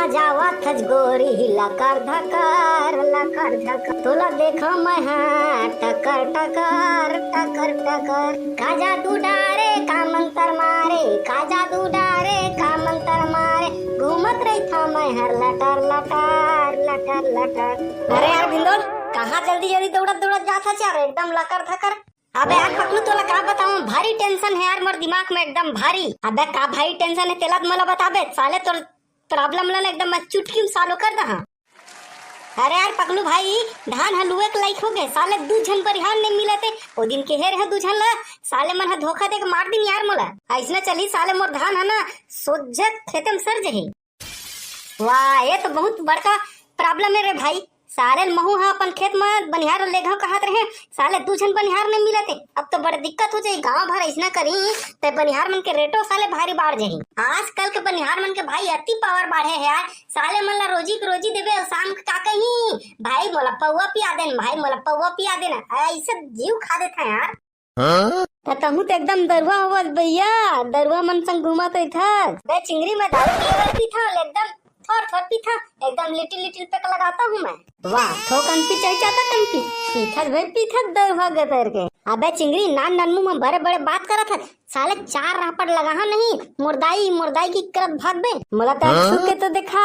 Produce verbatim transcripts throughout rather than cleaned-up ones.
जावत हस गोरी लकर धकर, लकर धकर, तोला देखा मैं हा टकर टकर, टकर टकर। का जादू डारे, का मंतर मारे, का जादू डारे, का मंतर मारे, घूमत रहिथा मैं हर लटर लटर, लटर लटर। अरे यार भिंदोल, कहाँ जल्दी जल्दी दौड़त दौड़त जात हस यार, एकदम लकर धकर। अबे यार पकलू, तोला का बताऊं, भारी टेंशन है यार मोर दिमाग में एकदम भारी। अबे का भारी टेंशन है, तेला तो मोला बताबे, साले तोर प्रॉब्लम ला ना एकदम मैं चुटकी में सॉल्व कर दहा। अरे यार पकलू भाई, धान ह लुए के लायक हो गए, साले दू झन बनिहार नहीं मिलत हे। ओ दिन के हेर है दू झन ला, साले मन ह धोखा दे के मार दिन यार मोला। अइसना चली साले मोर धान ह ना सोझा खेते में सर जही। वाह, ये तो बहुत बड़का प्रॉब्लम है रे भाई। साले महू ह अपन खेत में बनिहार ले घाव कहत रहे, साले दू झन बनिहार नहीं मिलत हे। अब तो बड़ दिक्कत हो जाही, गांव भर अइसना करी ते बनिहार मन के रेटो साले भारी बाढ़ जाही। आजकल के बनिहार मन के भाई अति पावर बाढ़े है यार। साले मन ला रोजी के रोजी देबे अउ शाम के का कही, भाई मोला पौवा पिया देन, भाई मोला पौवा पिया देन, अइसे जीव खा देथे यार। त तहूँ तो एकदम दरुहा होवस भैया, दरुहा मन संग घूमत रहिथस। बे चिंगरी, मैं दारू के बर पीथंव, एकदम थोर थोर पीथंव, एकदम लिटिल लिटिल पैक लगाता हूँ मैं। वाह, थोकन पी चाहे जादा कन पी, पीथस भाई पीथस दरुहा गतर के। अबे चिंगरी, नान नान मुंह में बड़े बड़े बात करत हस, साले चार रापट लगाहा नहीं, मोर दाई मोर दाई की करत भागबे। मोला तो छू के तो देखा,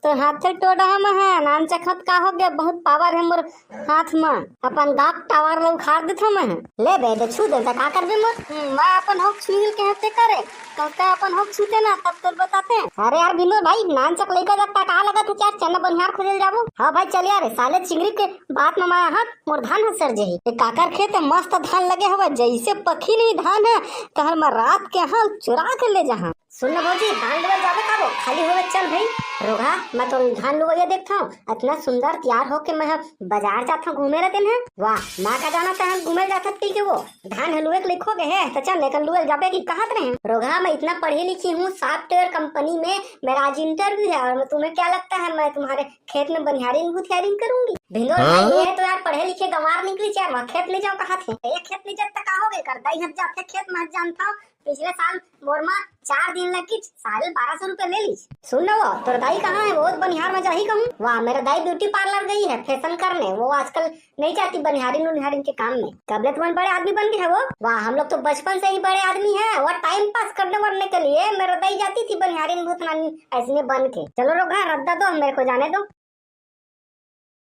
तोर हाथ से टोड़ा हम है, नान चखत का हो गया, बहुत पावर है मोर हाथ में, अपन गांव टावर ला उखाड़ देथंव मैं। ले बे, दे छू दे, त का करबे मोर? हम्म, मैं अपन हक छीन के हते करे, तो ते अपन हक छूते ना, तब तोर बताते। अरे यार बिंदु भाई, नान चक लइका जब तक आ लगत है यार, चल ना बनिहार खोजे ल जाबो। हाँ भाई चल यार, साले चिंगरी के बात में मैं हाथ मोर धान ह सर जही। ए काकर खेत मस्त धान लगे हवय, जइसे पकी नहीं धान ह, तहर मैं रात के हाल चुरा के ले जहा। सुन ना भौजी, धान लुवल जाबे काबो, खाली होवे चल भाई। रोगहा, मैं तो धान लुवइया देखथंव, अतना सुंदर तैयार होके मैं ह बाजार जाथंव घूमे रहितेन ह। वाह, माँ का जाना तहन घूमे जाथत कही के वो। धान ह लुवे के लइक हो गए हे, त चल लेकन लुवल जाबे की कहत रहे। रोगहा, मैं इतना पढ़ी लिखी हूँ, सॉफ्टवेयर कंपनी में मेरा आज इंटरव्यू है और तुम्हें क्या लगता है मैं तुम्हारे खेत में बनिहारिन भूथियारिन करूंगी? भिंदोर भाई, ये तो यार पढ़े लिखे गंवार निकली यार, वहाँ खेत नहीं जाओ कहत हे। ये खेत नहीं जात त का हो गए, कर दाई हट जात हे खेत में हट जानता हूँ। पिछले साल मोर माँ चार दिन लग गई, साले बारह सौ रुपया ले ली। सुन ना वो, तोर दाई कहाँ है? वो बनिहार में जाही कहूँ। वाह, मेरा दाई ब्यूटी पार्लर गई है फैशन करने, वो आजकल नहीं जाती बनिहारिन उनिहारिन के काम में। कब ले तुमन बड़े आदमी बन गए है वो? वाह, हम लोग तो बचपन से ही बड़े आदमी है, वो टाइम पास करने वरने के लिए मेरा दाई जाती थी बनिहारिन भूतनानी ऐसने बन के। चलो रोगहा, रद्दा दो, मेरे को जाने दो।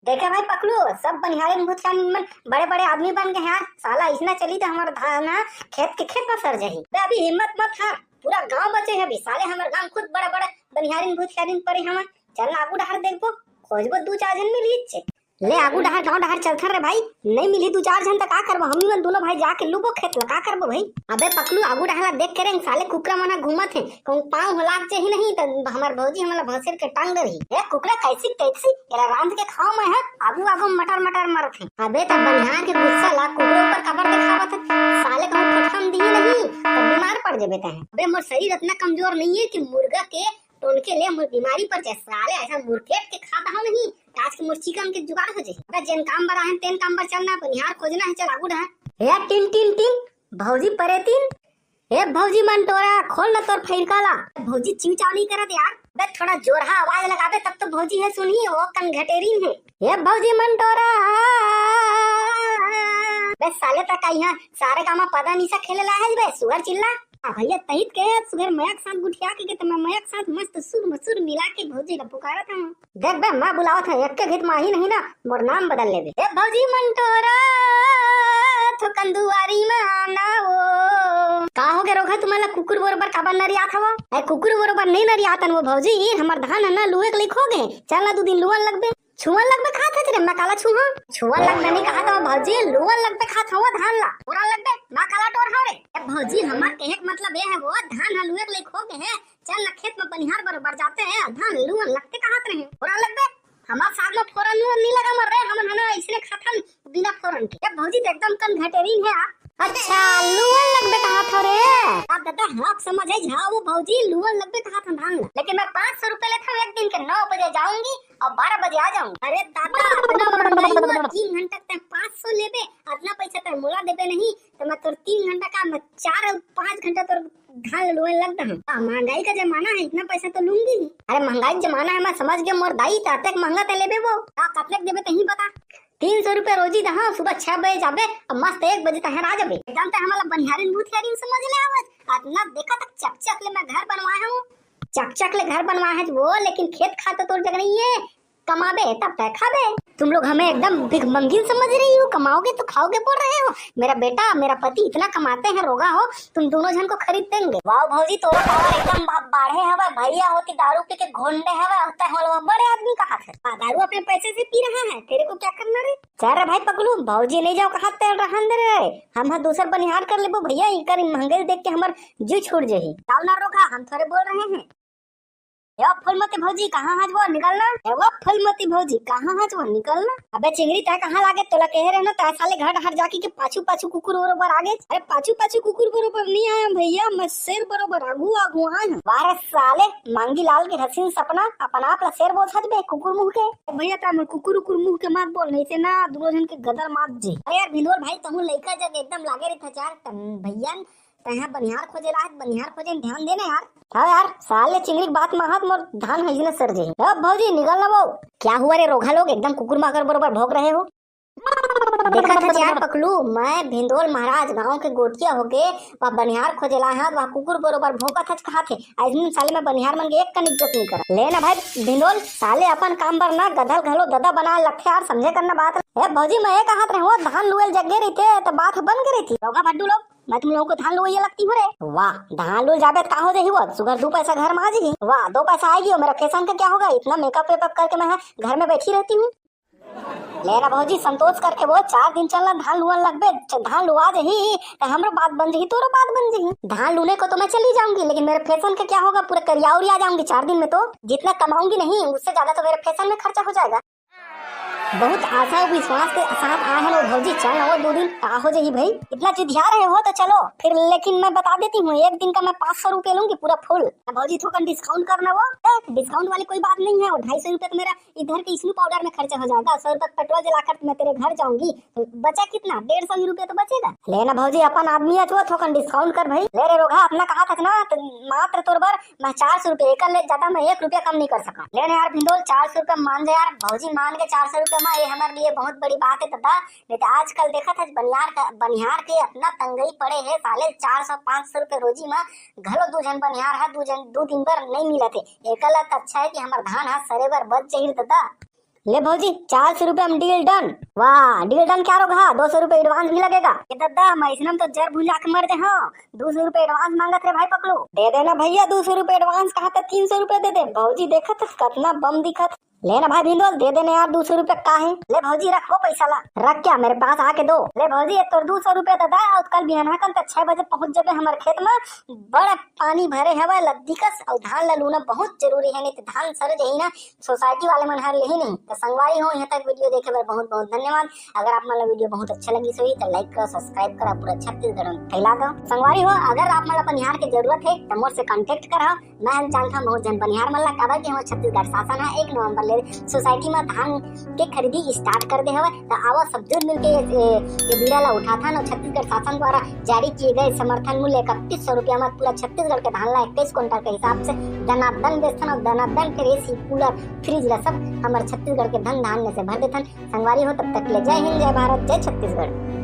देखे भाई पकलू, सब बनिहारिन भूतिहारिन मन बड़े बड़े आदमी बन गए हैं यार। साला इसना चली तो हमार धान ह खेत के खेत में सर जाही। बे अभी हिम्मत मत हार, पूरा गांव बचे है अभी। साले हमार गांव खुद बड़ा बड़ा बनिहारिन भूतिहारिन पड़े हवय। चल ना आगू डहर देखबो, खोजबो दू चार झन मिली इच्छे। ले आगू डहर गांव डहर चलथन रे भाई, नहीं मिली दू चार झन त का करबो? हम मन दोनों भाई जाके लुबो खेत ला, का करबो भाई? अबे पकलू, आगू डहर ला देख के रेंग, साले कुकरा मन ह घूमत हे, कहूं पांव ह लाग जाही नहीं त हमार भौजी हमला भौसेर के टांग डरही। ए कुकरा, कैसी कैसी एला रांध के खाओ मैं ह, आगू आगू मटर मटर मरत हे। अबे त बनिहार के गुस्सा ला कुकरा ऊपर काबर दिखावत हे? साले कहूं फटकम दिही नहीं त बीमार पड़ जेबे तहे। अबे मोर शरीर इतना कमजोर नहीं है कि मुर्गा के टोनके ले मोर बीमारी पड़ जाए। साले ऐसा मुरकेट के खाता हम नहीं, आज के मोर चिकन के जुगाड़ हो जाए। अबे जेन काम बर आहे तेन काम बर चलना, बनिहार खोजना है, चल आगू डहर। हे टिन टिन टिन, भौजी परेतिन, ए भौजी मन टोरा, खोल न तोर फैरका ला। भौजी चिंचाव नहीं करत यार, बे थोड़ा जोरहा आवाज लगाबे तब तो भौजी हे सुनही, वो कन घटेरीन हे। ए भौजी मन टोरा, बे साले तक का यहाँ सारे गामा पदा निशा खेले ला है बे, सुअर चिल्ला। आ भैया तहित के सुघर मयक साथ गुठिया के, के त मैं मयक साथ मस्त सुर मसुर मिला के भौजी ला पुकारत हूँ। देख बे, मैं बुलावत हूँ, एक के घित माही नहीं ना, मोर नाम बदल लेबे। ए भौजी मन टोरा, थोकन दुआरी में आना वो। का हो गे रोगहा, तुम्हारा कुकुर बरोबर काबर नरियात हवा? ए कुकुर बरोबर नहीं नरियातन वो भौजी, हमर धान है ना लुए के लइक हो गए, चल ना दू दिन लुअन लगबे। छुअन लगबे खात हच रे, मैं काला छुहा? छुअन लगबे नहीं कहा तो भौजी, लुअन लगबे खात हवा धान ला। ओरन लगबे, मैं काला टोर हव रे। ए भौजी, हमार कहे के मतलब ये है वो धान ह लुए के लइक हो गए है, चल ना खेत में बनिहार बरोबर जाते हैं, धान लुअन लगते कहत रहे। ओरन लगबे, हमार साग में फोरन लुअन नहीं लगा मर रे, हमन हना इसने खाथन बिना फोरन के। ए भौजी तो एकदम कन घटेरीन है यार। अच्छा, लुअन लगबे कहत हव रे? अब दादा हाथ समझ है झा वो भौजी, लुअन लगबे कहत हन धान ला। लेकिन मैं पाँच सौ रुपए लेता हूँ, एक दिन के नौ बजे जाऊंगी, अउ बारह बजे आ जाऊं। अरे दादा, अतना महंगाई म तीन घंटा तैं पाँच सौ लेबे, अतना पैसा तैं मोला देबे नहीं, त मैं तोर तीन घंटा का, मैं चार अउ पाँच घंटा तोर धान लुए लग दहूं। आ, महंगाई का जमाना है, इतना पैसा तो लूंगी ही। अरे महंगाई का जमाना है, मैं समझ गया मोर दाई, त अतेक महंगा तैं लेबे वो। का कतलेक देबे तहीं बता। तीन सौ रुपया रोजी दहूं, सुबह छह बजे जाबे, अब मस्त एक बजे तहर आ जाबे। एकदम तैं हमला बनिहारिन भूथियारिन समझ ले आवत। अतना देखा तक चकचक ले मैं घर बनवाए हूं। चकचक ले घर बनवाए है वो, लेकिन खेत खार तो तोर जग नहीं है। कमाबे तब तैं खाबे। तुम लोग हमें एकदम भिखमंगिन समझ रही हो, कमाओगे तो खाओगे बोल रहे हो। मेरा बेटा, मेरा पति इतना कमाते हैं रोगा हो, तुम दोनों जन को खरीद देंगे। वाह भौजी, तोरो पावर एकदम बा-, बाढ़े हवय, भैया होती दारू पी के घोंडे हवय, होता है हमारा बड़े आदमी कहा थे। हाँ, दारू अपने पैसे से पी रहा है, तेरे को क्या करना रे? चल रे भाई पकलू, भौजी नहीं जाओ कहा तेल रहन दे रे, हम हा दूसर बनिहार कर लेबो भैया, इकर महंगाई देख के हमर जी छूट जही। जाओ ना रोगा, हम थोड़े बोल रहे हैं। ए वो फूलमती भौजी, कहाँ हच वो, निकल ना। ए वो फूलमती भौजी, कहाँ हच वो, निकल ना। अबे चिंगरी, तैं कहाँ लागे, तोला कहे रहे ना, तैं साले घर हर जाके के पाछू पाछू कुकुर बरोबर आगे। अरे पाछू पाछू कुकुर बरोबर नहीं आया भैया, मैं शेर बरोबर आगू आगू आया हूँ। वाह रे साले, मांगी लाल के हसीन सपना, अपन आप ला शेर बोल सकबे, कुकुर मुंह के। भैया, तैं मोर कुकुर उकुर मुंह के मत बोल, नहीं से ना दोनों जन के गदर मार जी। अरे यार भिंदोल भाई, तहूँ लइका जग एकदम लागे रही था यार, तम भैया तैं हा बनिहार खोजे ला, बनिहार खोजे में ध्यान देना यार। हाँ यार, साले चिंगरी के बात में हाथ मोर धान हइसने सर जे। अब भौजी निकल ना वो। क्या हुआ रे रोगहा लोग, एकदम कुकुर माकर बरोबर भौंक रहे हो? देखा था यार पकलू, मैं भिंदोल महाराज गांव के गोठिया होके वह बनिहार खोजे ला हाथ, वह कुकुर बरोबर भौंकत हच कहा थे। आज दिन साले मैं बनिहार मन के एक कन इज्जत नहीं करा। ले ना भाई भिंदोल, साले अपन काम बर ना गधल घलो ददा बना लगथे यार, समझे करना बात। ए भौजी, मैं ये कहत रहे हो, धान लुएल जग्गे रहिते तो बात बन के रहिती। रोगहा भड्डू लोग, मैं तुम लोगों को धान लुवैया लगती हूँ रे। वाह, धान लुए जाबे त का हो जाही वो? सुघर दो पैसा घर में आ जाही। वाह, दो पैसा आएगी और मेरा फैशन का क्या होगा? इतना मेकअप वेकअप करके मैं घर में बैठी रहती हूँ। ले ना भौजी, संतोष करके वो चार दिन चलना, धान लुअन लगबे, च-, धान लुआ जाही, तो हमरो बात बन जाही, तोरो बात बन जाही। धान लूने को तो मैं चली जाऊंगी, लेकिन मेरे फैशन का क्या होगा? पूरा करिया उरिया जाऊंगी चार दिन में तो। जितना कमाऊंगी नहीं, उससे ज्यादा तो मेरे फैशन में खर्चा हो जाएगा। बहुत आशा अउ विश्वास के साथ आए हन वो भौजी, चल ना वो दो दिन का हो जाही भाई, इतना जिदिया रहे हो तो चलो फिर, लेकिन मैं बता देती हूँ, एक दिन का मैं पाँच सौ रुपये लूंगी पूरा फुल। भौजी थोकन डिस्काउंट करना वो। ए, डिस्काउंट वाली कोई बात नहीं है, वो ढाई सौ रुपये तो मेरा इधर के स्नू पाउडर में खर्चा हो जाएगा, सौ रुपये पेट्रोल जलाकर मैं तेरे घर जाऊंगी, तो बचा कितना? डेढ़ सौ ही रुपये तो बचेगा। ले ना भौजी, अपन आदमी है, तो थोकन डिस्काउंट कर भाई। ले रे रोगहा, अपना कहा था ना, तो मात्र तोर बर मैं चार सौ रुपये एकर ले ज्यादा मैं एक रुपया कम नहीं कर सका। ले ना यार भिंदोल, चार सौ रुपया मान जा यार, भौजी मान के चार सौ रुपया में, ये हमारे लिए बहुत बड़ी बात है दादा। नहीं तो आजकल देखा था बनिहार का, बनिहार के इतना तंगई पड़े है साले, चार सौ पाँच सौ रुपये रोजी में घलो दू जन बनिहार है, दू जन दू दिन बर नहीं मिलत है। एकर ला तो अच्छा है कि हमार धान हा सरे बर बच जाही दादा। ले भौजी, चार सौ रुपया में डील डन। वाह, डील डन क्या रोगहा, दो सौ रुपया एडवांस भी लगेगा। ए दादा, मैं इसने में तो जर भुंजा के मर दे हूँ, दो सौ रुपया एडवांस मांगत रे भाई पकलू। दे देना भैया, दो सौ रुपया एडवांस, कहा तो तीन सौ रुपया दे दे। भौजी देखत कतना बम दिखत। ले ना भाई भिंदोल, दे देना यार, दो सौ रुपया का है। ले भौजी, रख वो पैसा ला। रख क्या, मेरे पास आके दो। ले भौजी, ये तोर दो सौ रुपया दादा, अउ कल बिहान कन तक छह बजे पहुंच जाबे हमर खेत में। बड़ा पानी भरे हवय लद्दी कस, अउ धान ला लूना बहुत जरूरी है, नहीं तो धान सर जाही ना। सोसाइटी वाले मन हर लेही नहीं। तो संगवारी हो, यहाँ तक वीडियो देखे बर बहुत बहुत धन्यवाद। अगर आप मन ला वीडियो बहुत अच्छा लगिस होही तो लाइक करो, सब्सक्राइब करो, पूरा छत्तीसगढ़ में फैला दो। संगवारी हो, अगर आप मन ला बनिहार के जरूरत है तो मोर से कॉन्टेक्ट करो। मैं जानथव बहुत झन बनिहार मन ला, काबर कि हमर छत्तीसगढ़ शासन ह एक नवंबर ले सोसाइटी म धान के खरीदी स्टार्ट कर दे हवय। त आवा सब झन मिलके ये, ये, ये बीड़ा ला उठाथन अउ छत्तीसगढ़ शासन द्वारा जारी किए गए समर्थन मूल्य इकतीस सौ रुपया म पूरा छत्तीसगढ़ के धान ला इक्कीस क्विंटल के हिसाब से दनादन बेचथन अउ दनादन के एसी, कूलर, फ्रिज ला सब हमर छत्तीसगढ़ के धन धान्य से भर देथन। संगवारी हो, तब तक के लिए जय हिंद, जय भारत, जय छत्तीसगढ़।